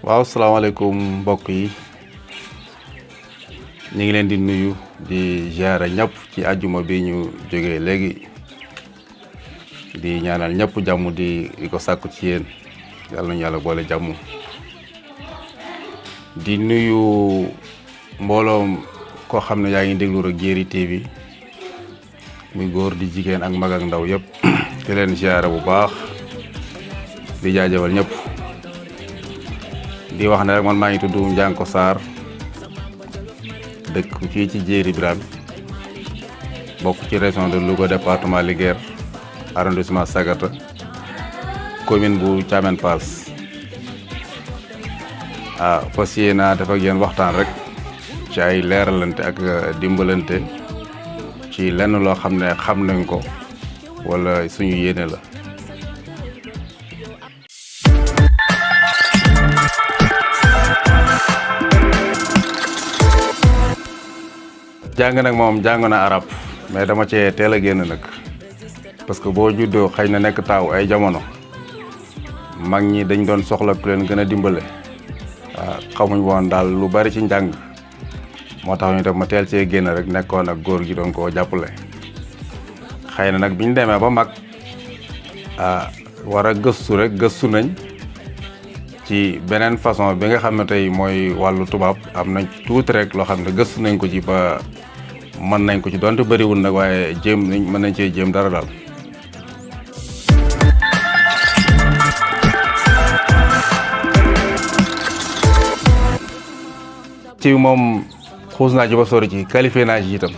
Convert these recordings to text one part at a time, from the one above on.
waaw salaamaaleykum mbokk yi ñu ngi leen di nuyu di ziara ñëpp ci àjjuma bi ñu jógee léegi di ñaanal ñëpp jàmm di ko sàkku ci yéen yàlla nañu yàlla boole jàmm di nuyu mbooloom koo xam ne yaa ngi déglu rek Jéeri TV muy góor di jigéen ak mag ak ndaw yëpp di leen ziara bu baax di jaajëfal ñëpp di wax ne rek man maa ngi tudd Ndianko Sarr dëkk fii ci Jéeri Birane bokk ci région de Louga département Linguère arrondissement Sagata commune bu Thiamène Pass fas yéene def ak yéen waxtaan rek ci ay leeralante ak dimbalante ci lenn loo xam ne xam nañ ko wala suñu yéene la. jàng nag moom jàng na arab mais dama cee teel a génn nag parce que boo juddoo xëy na nekk taaw ay jamono mag ñi dañ doon soxla ku leen gën a dimbale xamuñ woon daal lu bari ci njàng moo tax ñu def ma teel cee génn rek nekkoon ak góor gi doon koo jàppale. xëy na nag biñ demee ba mag war a gëstu rek gëstu nañ ci beneen façon bi nga xam ne tey mooy wàllu tubaab am nañ tuuti rek loo xam ne gëstu nañ ko ci ba mën nañ ko ci donte bëriwul nag waaye jéem nañ mën nañ cee jéem dara daal. ci moom xuus naa ci ba sori ci qualifié naa ci itam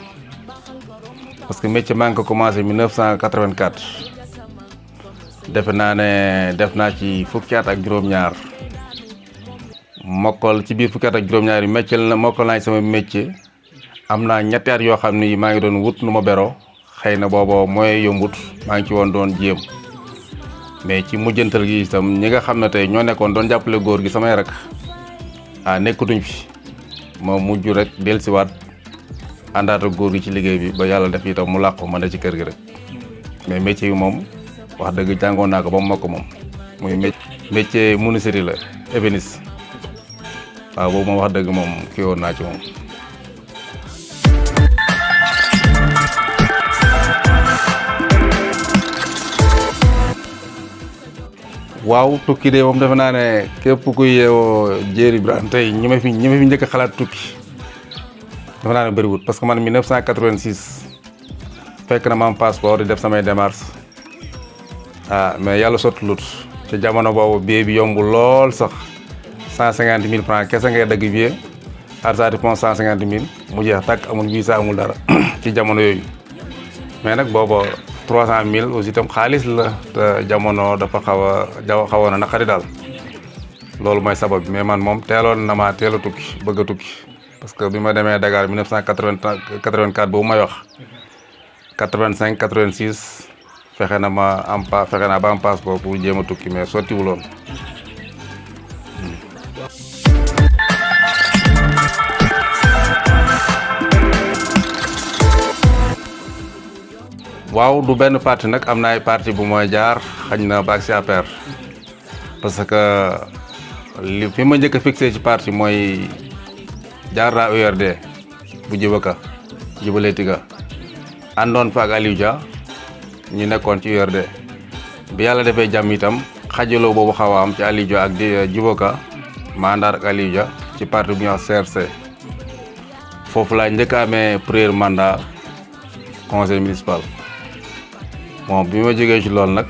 parce que métier maa ngi ko commencé 1984 defe naa ne def naa ci fukki at ak juróom-ñaar mokkal ci biir fukki at ak juróom-ñaar yi métier la mokkal naa ci sama métier. am naa ñetti at yoo xam ni maa ngi doon wut nu ma beroo xëy na booba mooy yombut maa ngi ci woon doon jéem mais ci mujjantal gi itam ñi nga xam ne tey ñoo nekkoon doon jàppale góor gi samay rak nekkatuñ fi ma mujj rek dellusiwaat àndaat ak góor gi ci liggéey bi ba yàlla def itam mu làqu ma ne ci kër gi rek mais métier bi moom wax dëgg jàngoon naa ko ba mu mokk moom muy métier menuiserie la ébéniste waaw boobu moom wax dëgg moom kii woon naa ci moom. waaw tukki de moom defe naa ne képp kuy yeewoo Jéeri Birane tey ñi ma fi njëkk a xalaat tukki defe naa ne bëriwut parce que man 1986 fekk na ma am passeport di def samay démarches mais yàlla sottilut te jamono boobu billet bi yombul lool sax 150 000 francs kese ngay dagg billet Arsati Pont 150 000 mu jeex tàkk amul visa amul dara ci jamono yooyu mais nag booba 300 000 aussi itam xaalis la te jamono dafa xawoon a naqari daal loolu mooy sabab bi mais man moom teeloon na ma teel a tukki bëgg a tukki parce que bi ma demee Dakar 1984 boobu may wax 85 86 fexe naa ba am passeport pour jéem a tukki mais sottiwuloon. waaw du benn parti nag am na ay parti bu mooy jaar xañ na baag si APR parce que li fi ma njëkk a fixé ci parti mooy jaar naa URD bu Jibaleetiga àndoon fa ak Aliou Dia ñu nekkoon ci URD bi yàlla defee jàmm itam xajaloo boobu xaw a am ci Aliou Dia ak Djiboka ma àndaat ak Aliou Dia ci parti bu ñuy wax CRC foofu laa njëkk a amee premier mandat conseil municipal. bon bi ma jógee ci loolu nag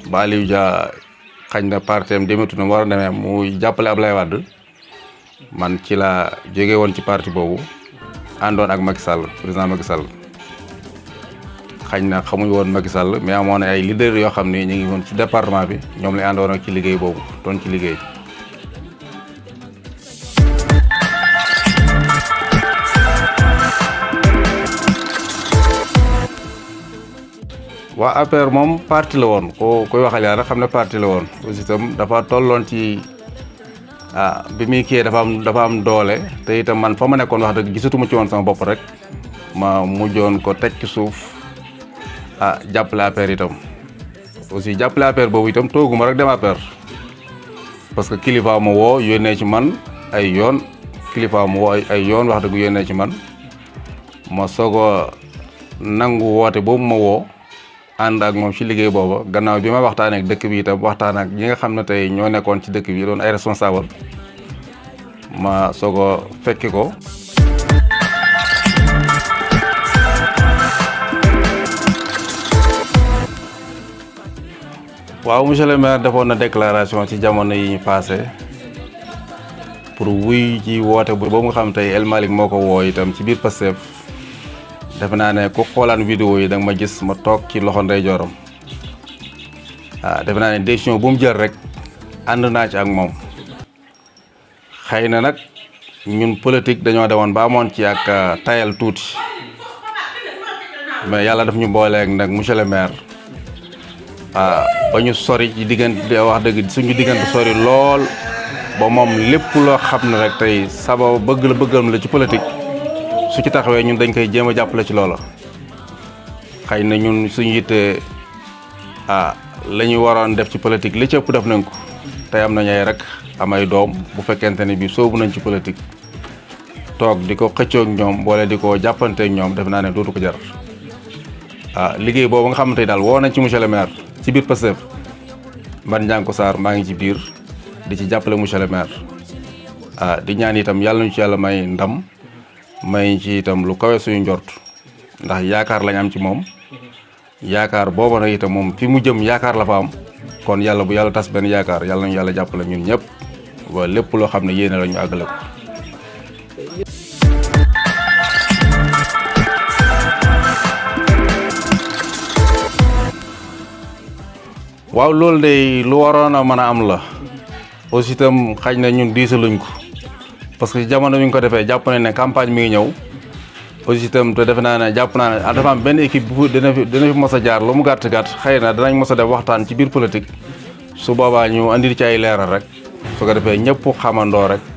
ba Aliou Dia xañ na parti am demetu na mu war a demee muy jàppale Ablaye Wade man ci la jóge woon ci parti boobu àndoon ak Macky Sall président Macky Sall xañ na xamuñu woon Macky Sall mais amoon ay leader yoo xam ne ñu ngi woon ci département bi ñoom lay àndoon ak ci liggéey boobu doon ci liggéey. waa APR moom parti la woon koy waxal yaa rek xam ne parti la woon aussi itam dafa tolloon ci bi muy kii dafa am doole te itam man fa ma nekkoon wax dëgg gisatuma ci woon sama bopp rek ma mujjoon ko teg ci suuf jàppale APR itam aussi jàppale APR boobu itam tooguma rek dem APR parce que kilifa ma woo yónnee ci man ay yoon kilifa ma woo ay yoon wax dëgg yónnee ci man ma soog a nangu woote boobu ma woo ànd ak moom ci liggéey booba gannaaw bi ma waxtaanee ak dëkk bi itam waxtaan ak ñi nga xam ne tey ñoo nekkoon ci dëkk bi doon ay responsable ma soog a fekki ko. waaw monsieur le maire defoon na déclaration ci jamono yi ñu passé pour wuy ci woote boobu nga xam tey El Malick moo ko woo itam ci biir Pastef defe naa ne ku xoolaan vidéo yi da nga ma gis ma toog ci loxo ndeyjooram defe naa ne décision bu mu jël rek ànd naa ci ak moom xëy na nag ñun politique dañoo demoon ba amoon ci ak tayal tuuti mais yàlla daf ñu booleeg nag monsieur le maire ba ñu sori ci diggante wax dëgg suñu diggante sori lool ba moom lépp loo xam ne rek tey sabab bëggal la ci politique su ci taxawee ñun dañ koy jéem a jàppale ci loola xëy na ñun suñu yitte la ñu waroon def ci politique li ci ëpp def nañ ko tey am nañ ay rek am ay doom bu fekkente ne bi soobu nañ ci politique toog di ko xëccoog ñoom boole di ko jàppanteeg ñoom def naa ne dootu ko jar liggéey boobu nga xam ne tey daal woo nañ ci monsieur le maire ci biir Pastef man Ndiankou Sarr maa ngi ci biir di ci jàppale monsieur le maire di ñaan itam yàlla nañu ci yàlla may ndam may ci itam lu kawe suñu njort ndax yaakaar lañ am ci moom yaakaar booba nag itam moom fi mu jëm yaakaar la fa am kon yàlla bu yàlla tas benn yaakaar yàlla nañu yàlla jàppale ñun ñëpp ba lépp loo xam ne yéene la ñu àggale ko. waaw loolu de lu waroon a mën a am la aussi itam xaj na ñun diisaluñ ko parce que jamono bi ñu ko defee jàpp nañ ne campagne mi ngi ñëw aussi itam te defe naa ne jàpp naa ne dafa am benn équipe bu dina fi mos a jaar lu mu gàtt xëy na danañ mos a def waxtaan ci biir politique su boobaa ñu andi ci ay leeral rek su ko defee ñëpp xamandoo rek